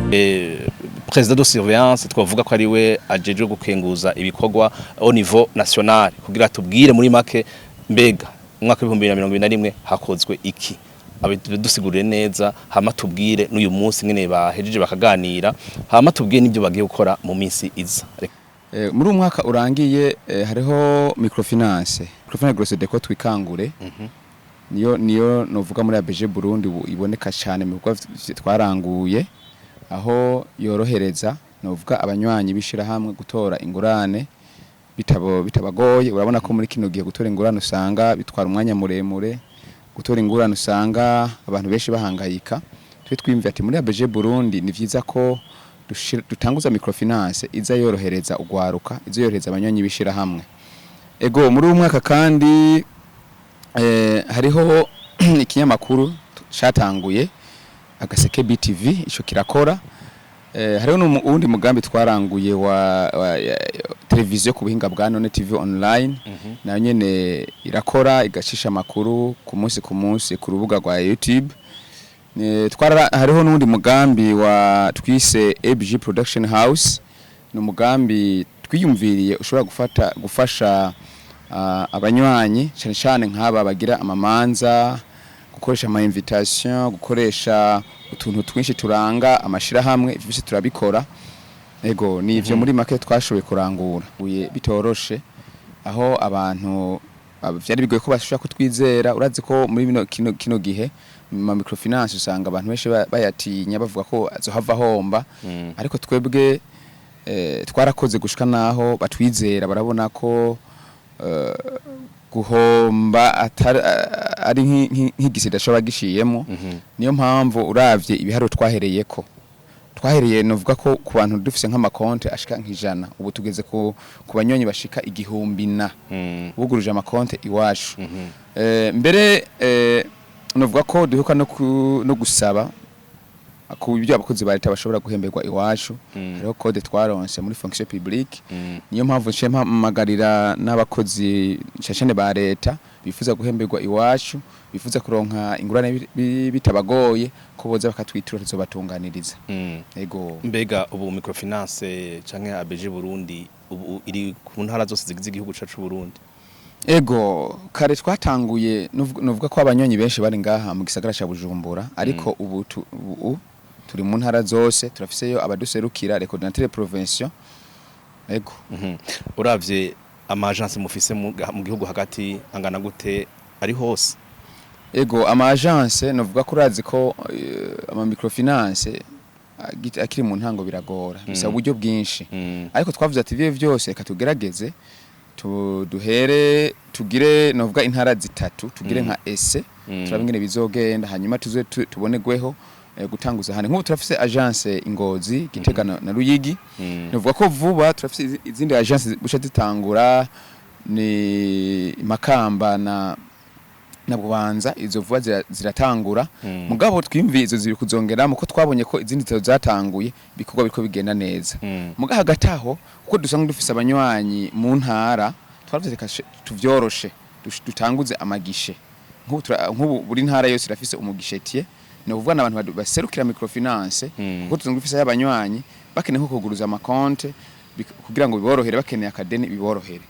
Président de surveillance, twavuga ko ari we ajejwe gukenguza ibikorwa au niveau national, kugira tubwire muri make mbega umwaka w'2021 hakozwe iki, abidusigurire neza, hama tubwire n'uyu munsi ngene bahejeje bakaganira, hama tubwire n'ibyo bagiye gukora mu minsi iza. Muri uyu mwaka urangiye, hariho microfinance Grocedeco Twikangure. Niyo novuga muri ABG Burundi ubu iboneka cyane mu bikorwa twaranguye, aho yorohereza novuga abanywanyi bishirahamwe gutora ingurane bitabagoye. Urabona ko muri kino gihe gutora ingurane usanga bitwara umwanya muremure, gutora ingurane usanga abantu benshi bahangayika. Twe twiyumviye ati muri ABG Burundi ni vyiza ko dutanguza microfinance iza yorohereza ugwaruka, iza yorohereza abanywanyi bishirahamwe. Ego, muri uyu mwaka kandi hariho ikinyamakuru catanguye, Agaseke BTV, ico kirakora. Hariho n'uwundi mugambi twaranguye wa televiziyo ku buhinga bwa none, TV online. Nayo nyene irakora, igacisha amakuru ku munsi ku munsi ku rubuga rwa YouTube. Hariho n'uwundi mugambi wa twise ABG Production House. Ni umugambi twiyumviriye ushobora gufasha abanywanyi, cyane cyane nk'aba bagira amamanza, gukoresha ama invitation, gukoresha utuntu twinshi turanga amashirahamwe. Ivyo vyose turabikora. Ego, ni ivyo muri make twashoboye kurangura. Uye bitoroshe, aho abantu vyari bigoye ko bashobora kutwizera. Urazi ko muri kino gihe ma microfinance usanga abantu benshi bayatinya, bavuga ko azohava homba. Ariko twebwe twarakoze gushika naho batwizera, barabona ko guhomba ari nk'igisida shobora gishiyemo. Niyo mpamvu uravye ibiharuro twahereyeko, twahereye novuga ko ku bantu dufise nk'amakonte ashika nk'100, ubu tugeze ku banywanyi bashika 1000 na buguruje amakonte iwacu. Mbere novuga ko duheruka no gusaba ku ibyo abakozi ba leta bashobora guhemberwa iwacu. Hariho code twaronse muri fonction publique. Niyo mpamvu nce mpamagarira n'abakozi nshashane ba leta bifuza guhemberwa iwacu, bifuza kuronka ingurane bitabagoye, ko boza bakatwitura, tuzobatunganiriza. Ego. Mbega ubu microfinance canke ABG Burundi ubu iri ku ntara zose zigize igihugu cacu Burundi? Ego, kare twatanguye nuvuga ko abanyonyi benshi bari ngaha mu gisagara ca Bujumbura, ariko ubu turi mu ntara zose, turafiseyo abaduserukira, les coordinateurs provinciaux. Ego. Uravye ama agence mufise mu gihugu hagati angana gute, ari hose? Ego, ama agence novuga ko urazi ko ama microfinance akiri mu ntango biragora, bisaba uburyo bwinshi. Ariko twavuze ati ivyo vyose reka tugerageze, duhere tugire novuga intara zitatu, tugire nka ese, turabe ingene bizogenda, hanyuma tuze tubonerweho gutanguza hane. Nk'ubu turafise agence Ingozi, Gitega na Ruyigi. Novuga ko vuba turafise izindi agence busha zitangura, ni Makamba na Bubanza, izo vuba ziratangura. Mugabo twimviye izo ziri kuzongeramo, ko twabonye ko izindi zitaro zatanguye, ibikorwa biriko bigenda neza. Muga hagati aho, kuko dusanzwe dufise abanywanyi mu ntara, twaravuze reka tuvyoroshe, dutanguze amaguichets. Nk'ubu buri ntara yose irafise umuguichetier, ni ukuvuga n'abantu baserukira microfinance, kuko dusanzwe dufise abanywanyi bakeneye nko kuguruza amakonte, kugira ngo biborohere, bakeneye akadeni biborohere.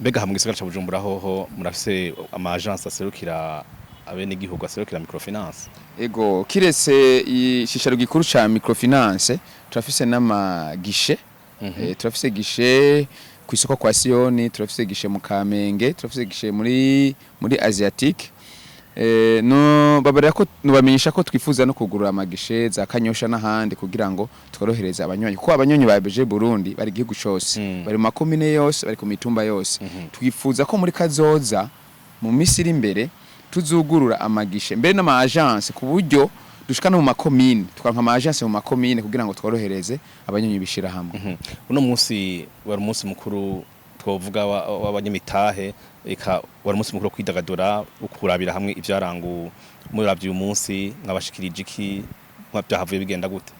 Mbega mu gisagara ca Bujumbura hoho murafise ama agence aserukira abenegihugu, aserukira microfinance? Ego, kiretse icicaro gikuru ca microfinance, turafise n'amaguichets. Turafise guichet kw'isoko kwa Siyoni, turafise guichet mu Kamenge, turafise guichet muri Asiatique. No babarira ko nubamenyesha ko twifuza no kugurura amaguichets za Kanyosha n'ahandi, kugira ngo tworohereze abanywanyi, kuko abanywanyi ba ABG Burundi bari igihugu cose, bari mu makomine yose, bari ku mitumba yose. Twifuza ko muri kazoza, mu misi iri imbere, tuzugurura amaguichets mbere n'ama agence, ku buryo dushika no mu makomine, tukaronka ama agence mu makomine, kugira ngo tworohereze abanywanyi bishira hamwe. Uno munsi wari umunsi mukuru twovuga w'abanyamitahe, eka wari umunsi mukuru wo kwidagadura, ukurabira hamwe ivyaranguwe. Muravye uyu munsi, mwabashikirije iki? Byahavuye bigenda gute?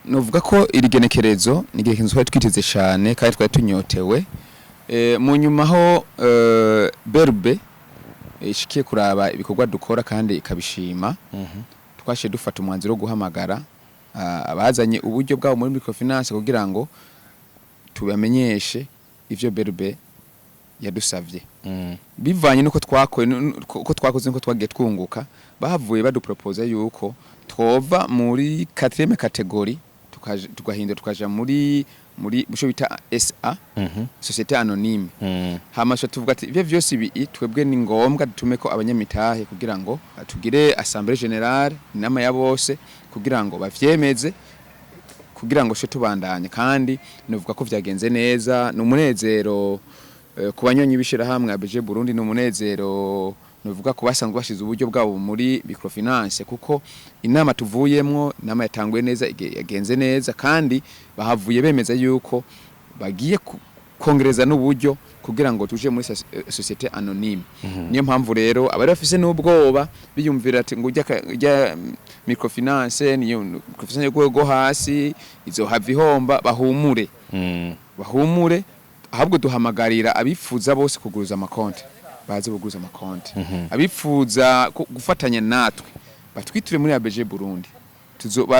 Novuga ko iri genekerezo ni igenekerezo twari twiteze cyane kandi twari tunyotewe. Mu nyuma ho BRB ishikiye kuraba ibikorwa dukora kandi ikabishima, twashe dufata umwanzuro wo guhamagara abazanye uburyo bwabo muri microfinance kugira ngo tubamenyeshe ivyo BRB yadusavye. Bivanye nuko twakoze, uko twakoze nuko twagiye twunguka, bahavuye baduproposa yuko twova muri 4e catégorie, tugahindura tukaja muri busho bita SA, société anonyme. Hama so tuvuga ati ivyo vyose ibi twebwe ni ngombwa dutume ko abanyamitahe kugira ngo tugire assemblée générale, inama ya bose, kugira ngo bavyemeze, kugira ngo she tubandanye. Kandi novuga ko vyagenze neza. Ni umunezero ku banyonyi b'ishirahamwe ABG Burundi, ni umunezero novuga ku basanzwe bashize uburyo bwabo muri microfinance, kuko inama tuvuyemwo, inama yatanguye neza, yagenze neza, kandi bahavuye bemeza yuko bagiye kongereza n'uburyo kugira ngo tuje muri société anonyme. Niyo mpamvu rero abari bafise n'ubwoba biyumvira ati ngo ujya microfinance niyo microfinance yo rwego hasi izohava ihomba, bahumure. Bahumure. Ahubwo duhamagarira abifuza bose kuguruza amakonti baze buguruza amakonti, abifuza gufatanya natwe batwiture muri ABG Burundi,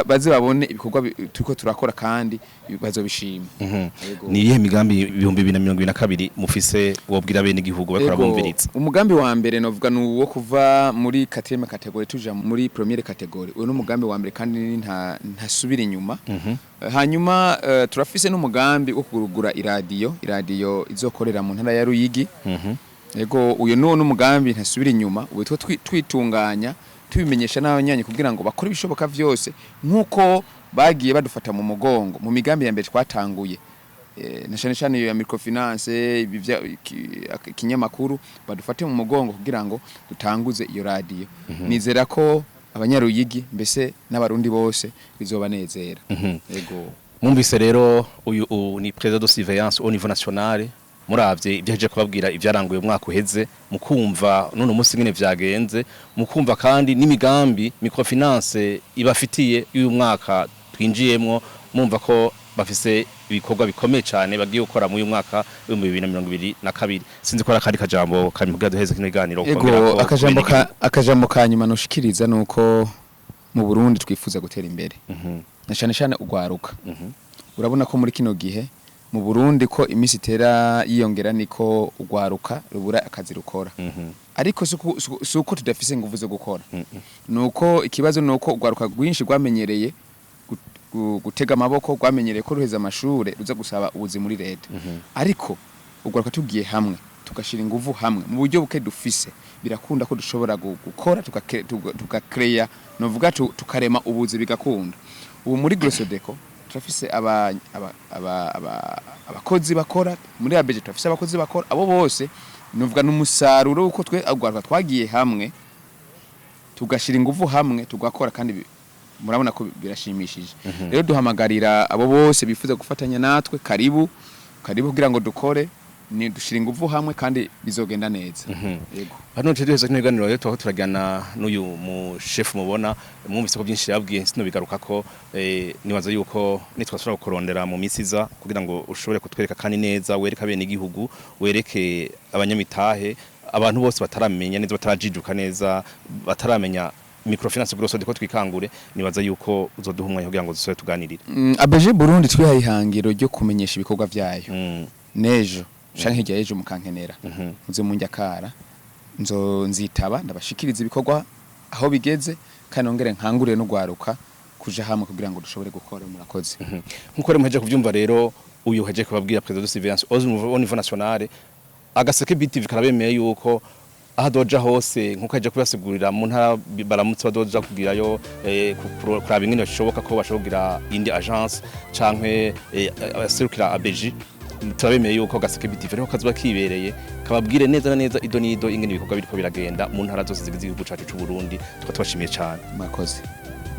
baze babone ibikorwa turiko turakora kandi bazobishima. Yego. Ni iyihe migambi 2022 mufise wobwira bene igihugu bakora Ego, bumviriza? Umugambi wa mbere novuga ni uwo kuva muri quatrième catégorie tuja muri première catégorie. Uwo ni umugambi wa mbere kandi ntasubira inyuma. Hanyuma turafise n'umugambi wo kugura iradiyo izokorera mu ntara ya Ruyigi. Ego, uyo nuwo n'umugambi ntasubira inyuma. Ubu two twitunganya, tubimenyesha n'abanyanyi kugira ngo bakore ibishoboka vyose nkuko bagiye badufata mu mugongo mu migambi ya mbere twatanguye, na cyane cyane iyo ya microfinance, ibi ikinyamakuru, badufate mu mugongo kugira ngo dutanguze iyo radiyo. Nizera ko abanyaruyigi mbese n'abarundi bose bizobanezera. Ego. Mwumvise rero uyu ni président de surveillance au niveau national. Muravye ibyo aje kubabwira, ibyaranguye umwaka uheze, mukumva none umunsi ngene vyagenze, mukumva kandi n'imigambi microfinance ibafitiye y'uyu mwaka twinjiyemwo, mumva ko bafise ibikorwa bikomeye cyane bagiye gukora muri uyu mwaka w'2022. Sinzi ko ari akandi kajambo kamubwira duheze kino kiganiro. Ego. Kongera ko Akajambo kubene akajambo ka nyuma noshikiriza nuko mu Burundi twifuza gutera imbere, na cyane cyane ugwaruka. Urabona ko muri kino gihe mu Burundi ko iminsi itera yiyongera niko ugwaruka rubura akazi rukora. Ariko suko tudafise ingufu zo gukora, nuko ikibazo nuko ugwaruka rwinshi rwamenyereye gutega amaboko, rwamenyereye ko ruheza amashure ruza gusaba ubuzi muri leta. Ariko ugwaruka tugiye hamwe, tugashira ingufu hamwe mu buryo buke dufise, birakunda ko dushobora gukora, tugakreya, novuga tukarema ubuzi, bigakunda. Ubu muri Grosodeco turafise abakozi bakora, muri ABG turafise abakozi bakora. Abo bose novuga n'umusaruro uko twe ugwaruka twagiye hamwe, tugashira ingufu hamwe, tugakora, kandi murabona ko birashimishije. Rero duhamagarira abo bose bifuza gufatanya natwe, karibu karibu, kugira ngo dukore, ni dushira ingufu hamwe kandi bizogenda neza. Yego. Hano tuje duheza kino kiganiro rero, tuba turagana n'uyu mu chef mubona, mwumvise ko byinshi yabwiye, sino bigaruka ko nibaza yuko nitwasubira kukurondera mu minsi iza kugira ngo ushobore kutwereka kandi neza, wereke abene igihugu, wereke abanyamitahe, abantu bose bataramenya neza, batarajijuka neza, bataramenya microfinance grosso ko twikangure, nibaza yuko uzoduha umwanya kugira ngo dusubire tuganirire. ABG Burundi twihaye ihangiro ryo kumenyesha ibikorwa vyayo. Nejo canke hirya y'ejo mukankenera, muze munjakara, nzo nzitaba ndabashikiriza ibikorwa aho bigeze, kandi nongere nkangurire no gwaruka kuja hamwe kugira ngo dushobore gukora. Murakoze. Nkuko rero muhejeje kuvyumva rero, uyu hejeje kubabwira président de surveillance au niveau national, Agaseke BTV karabemeye yuko aho adoja hose, nkuko aje kubasigurira mu ntara baramutse badoja kugirayo kuraba ingene bashoboka ko bashobora kugira indi agence canke abaserukira ABG, turabemeye yuko Gaseke BTV rero kazoba kibereye kababwire neza na neza ido n'ido ingene ibikorwa biriko biragenda mu ntara zose zigize igihugu cacu c'u Burundi. Tukaba tubashimiye cane. Murakoze.